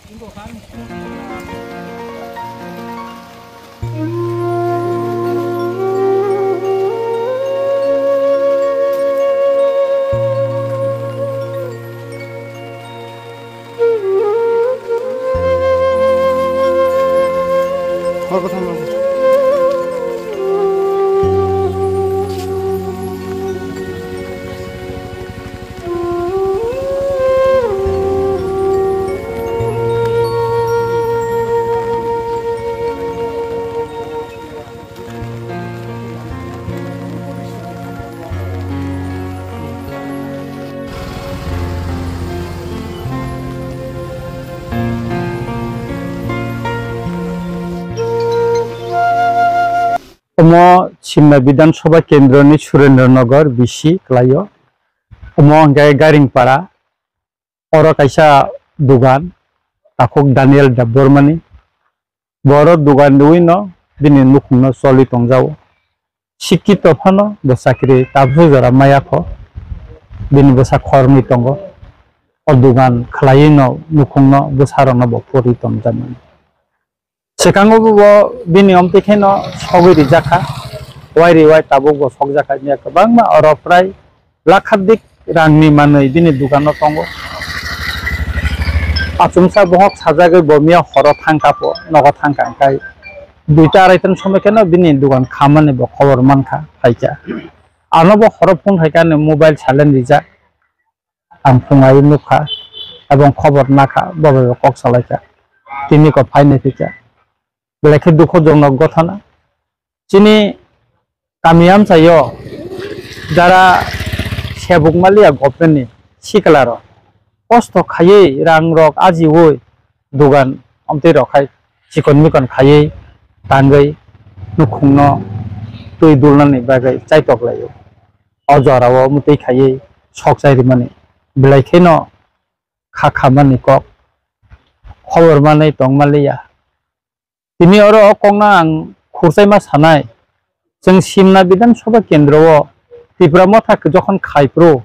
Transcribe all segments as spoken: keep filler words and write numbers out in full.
Omo Simna Bidhan Sabha Kendroni Surendra Nagar B C kwlaio. Omo hwnkhe Gairingpara. Oro kaisa dugan, takhuk Daniel Debbarmani. Bo oro dugan riwi no bini nukhung no choli tongjago. Sikki to phano bo chakri tabuk jora maya kho. Bini bwsa khoroknwi tongo. O dugan khwlaiwi no nukhung no bwsa rok no bo pori tongjakmani. Swkango bo bini omtwi khe no sogwi rijak kha. Wai ri wai tabuk bo sokjak kha. Kwbangma oro prai lakhadik rangni manwi bini dukano tongo. Achomsa bohok sajagwi bo miya horo thangkha po, nogo thangkha hwnkhe duita araita ni somoi kheno bini dukan khamani bo khobor mankha, phaikha. Ano bo horo phone khaikha ani mobile silent rijak. Ang phungai nukha, ebong khobor nakha, bo bai bo kok salaikha. Tini ko phainai phikha. Belai khe dukho jonok gothana. Chini kami amchaio jara sebuk maliya government ni sikla rok kosto khaiwi rang rok ajiwi dugan omtwi rok khai chikon mikon khaiwi tangwi nukhungno twi dulnani bagwi chaitok laio. O jorao mwtwi khaiwi sok chai rimani belai kheno kha khamani kok khobor manwi tong maliya. Tini oro o kokno ang khurchaima sanai, chwng Simna Bidhan Sabha Kendro o Tipra Motha jokhon khai phuru,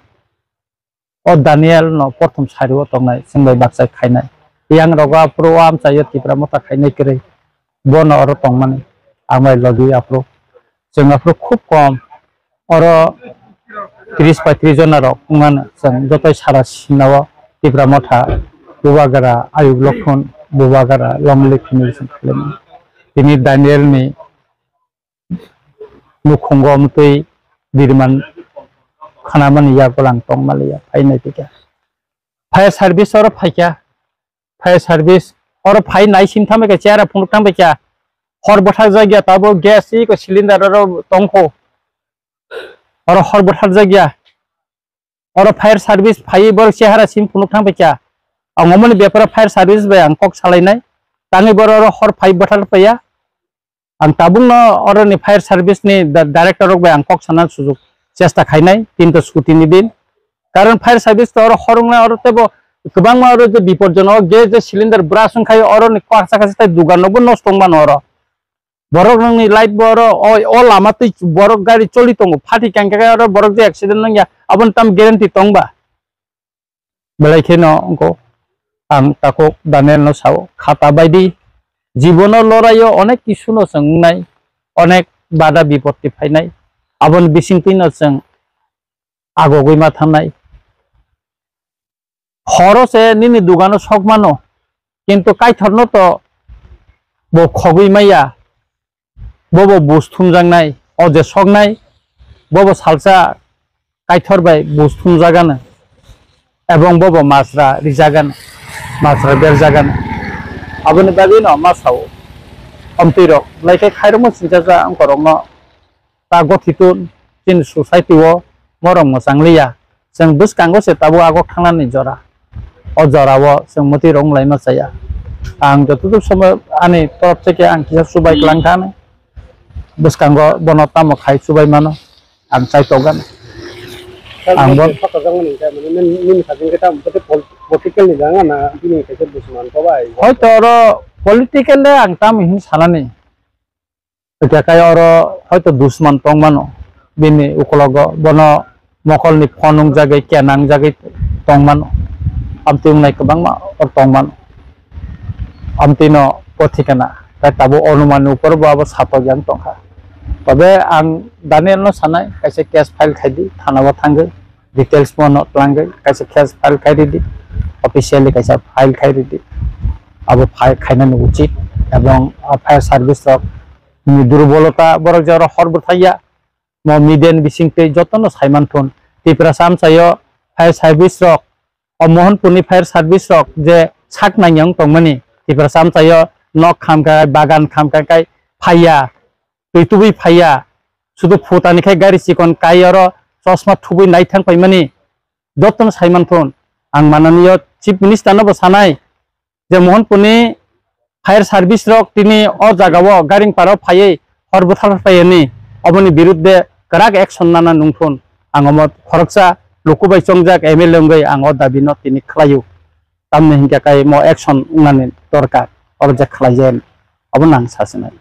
o Daniel no prothom sari o tongnai, chwng bai bakchai khainai. Yang rogo aphuru o amchaio Tipra Motha khainai kwrwi, bono oro tongmani, ang bai logi aphuru. Chwng aphuru khub kom, oro tris bai tris jona rok wngmano, chwng jotoi sara Simna o Tipra Motha, Bubagra, Ayuk Lokhon, Bubagra, Longli phini chwng khlaimani. Tini Daniel ni nukhungo mwtwi diriman khanamani yago lang tong maliya, phainai phikha. Fire service oro phaikha, fire service oro phai nai sim thang bai kha, chair phunuk thang bai kha, hor bwthak jak ya, tabo gas iko cylinder oro tong kho, oro hor bwthak jak ya. Oro fire service phaiwi borok chehara sim phunuk thang paikha. Ang omoni beparo fire service bai ang kok salainai. Tangwi borok oro hor phai bwthar paiya. Ang tabukno oroni fire service ni da-, director rok bai ang kok sana sujuk chesta khainai, kintu chuti ni din. Karon fire service to oro hor wngnai, oro teibo kwbangma oro je bipodjonok gas je cylinder bwrasong khai oroni kok saka saka dugan rokbo nosto wng mano oro. Borok nokni light bo oro o, o lama twi borok gari choli tongo, phathi kang khe oro borok je accident nangya, aboni tam guarantee tong ba? Belai kheno wngkho ang takhuk Daniel no sao, khata baidi jibono loraio onek kisu no chwng wngnai, onek bada bipoti phainai, aboni bisingtwi no chwng agogwi ma thangnai. Horo se nini dugano sok mano, kintu Kaitorno to bo khogwi maya, bobo buj thumjaknai, o je soknai, bobo salsa Kaitor bai buj thumjagano, ebong bobo masra rijagano, masra berjagano. Aboni bagwino ma sao, omtwi rok, belai khe khairokma singchacha wngkorokno ta gothiton chini society o morok mwchang liya. Chwng bwskango se tabuk agok thangnani jora. O jora o chwng mwtwi rok wng laima chaya. Ang joto duk somoy ani torop theke ang kisa chubai kwlang kha ani. Bwskango bono tamo khai chubai mano ang chai tok gana. Ang bo- Nini, nini sajwng khe tamo political ni janga na bini kaisa buchman ko bai? Hoito oro political le ang tamo hin sanani. Hwnkhe khe oro hoito dusman tong mano, bini ukologo bono mokolni phone wngjagwi, kena wngjagwi tong mano, amtwi wngnai kwbangma oro tong mano. amtwino pothikana, tai tabuk onumani upor bo abo satok yang tongkha. Tobe ang Daniel no sanai, kaisa case file khai di, thana o thangwi, details bono twlangwi, kaisa case file khai ridi, officially kaisa file khai ridi. Abo file khainani uchit, ebong, ah, fire service rok ni durbolota, borok je oro hor bwthaiya, mo media ni bisingtwi jotono saimanthun. Tiprasa amchaio fire service rok, o Mohanpurni fire service rok je sak nang yang tongmani, Tiprasa amchaio nok khamkha, bagan khamkha kai phaiya, twi tubui phaiya, sudu phutani khai gari chikon kai oro chosma thubui naithang paimani, jotono saimanthun. Ang mananiyo Chief Minister no bo sanai, je Mohanpurni fire service rok tini o jaga o Garingpara o phaiwi hor bwthar phaiyani, oboni birudde kwrak action nana nungthun. Ang omo khoroksa luku bai chongjak M L A wngwi ang o dabi no tini khlaio. Tamni hinkhe kai mo action wngnani dorkar, oro je khlaijani, obo nang sasinai.